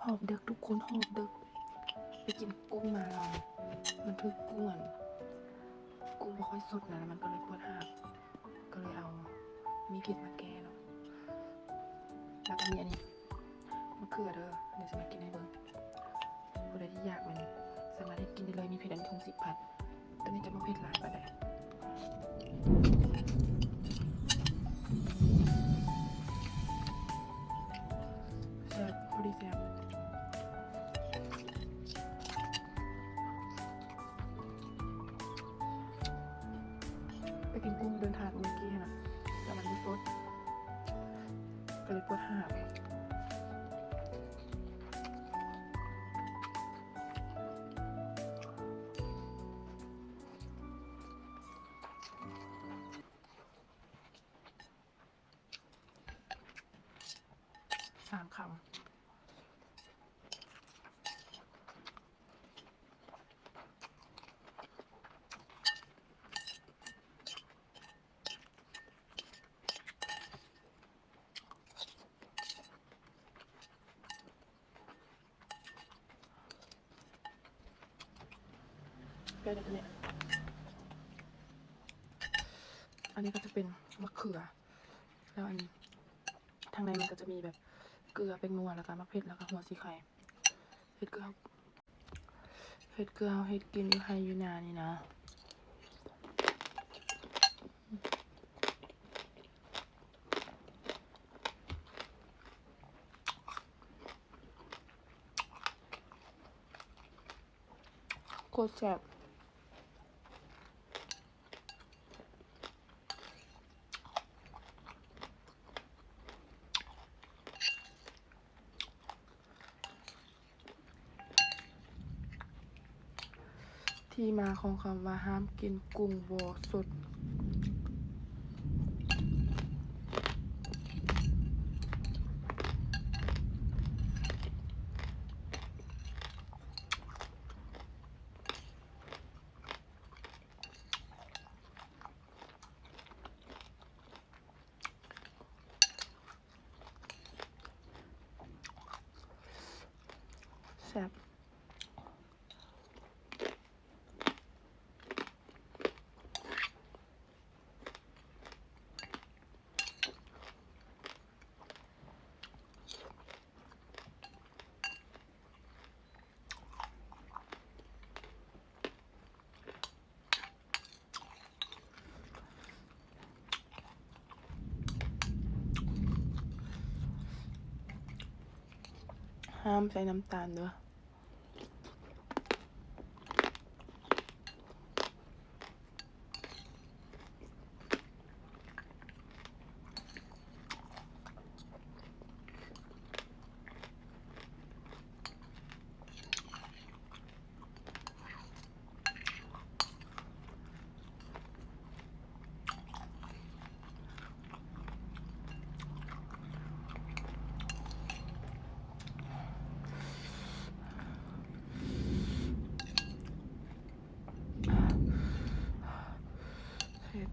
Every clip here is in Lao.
ຮອບເດິກທຸກຄົນ ຮອບເດິກ ໄປກິນກຸ້ງມາແລ້ວ ມັນຖືກກຸ້ງ ອັນ ກຸ້ງບໍ່ຄ່ອຍສົດນະ ແລ້ວມັນກໍເລີຍປວດຮາກ ກໍເລີຍເອົາມີເຜັດມາແກ້ເນາະ. ແລ້ວກໍມີອັນນີ້ ມະເຂືອເດີ ດຽວຊິມາກິນໃຫ້ເບິ່ງ. ຜູ້ໃດທີ່ຢາກແມ່ນສາມາດເຮັດກິນໄດ້ເລີຍ ມີເຜັດອັນນີ້ຖົງສິບພັນ. ໂຕນີ້ຈະບໍ່ເຜັດຫຼາຍປານໃດ. ແຊບ ພໍດີແຊບ. ໄປກິນກຸ້ງເດີນທາດມື້ກີ້ຫັ້ນນະ ແຕ່ມັນບໍ່ສົດ ກໍເລີຍປວດຮາກ. ສາມຄຳ. ອັນນີ້ກໍຈະເປັນມະເຂືອ ແລ້ວອັນ ທາງໃນມັນກໍຈະມີແບບເກືອ ແປ້ງນົວ ແລ້ວກໍໝາກເຜັດ ແລ້ວກໍຫົວສີໄຄ. ເຮັດຄືເຮົາ ເຮັດຄືເຮົາເຮັດກິນຢູ່ໄຮ່ຢູ່ນານີ້ນະ. ໂຄດແຊບ. ທີ່ມາຂອງຄຳວ່າຫ້າມກິນກຸ້ງບໍ່ສົດ. ແຊບ. ຫ້າມໃສ່ນ້ຳຕານເດີ້. ເຜັດ.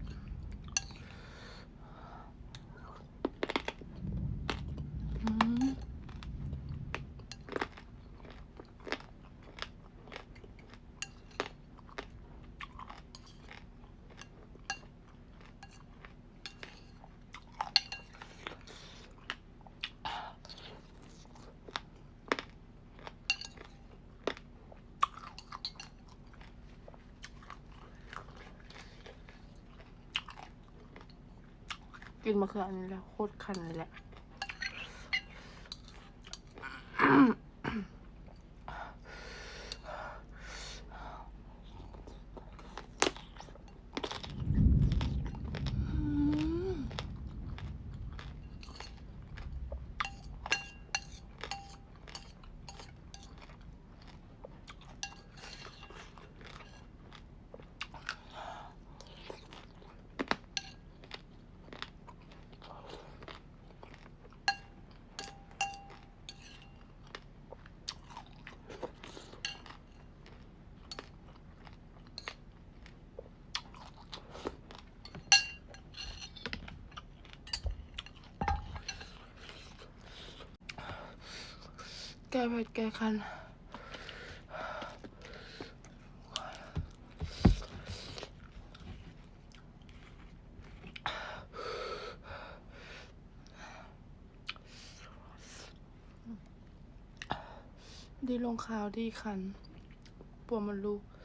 ອືມ. ກິນມະເຂືອອັນນີ້ແຫຼະ ໂຄດຄັນເລີຍແຫຼະ. ແກ້ເຜັດແກ້ຄັນ. ດີລົງຂ່າວດີຄັນ ປວດມົດລູກ.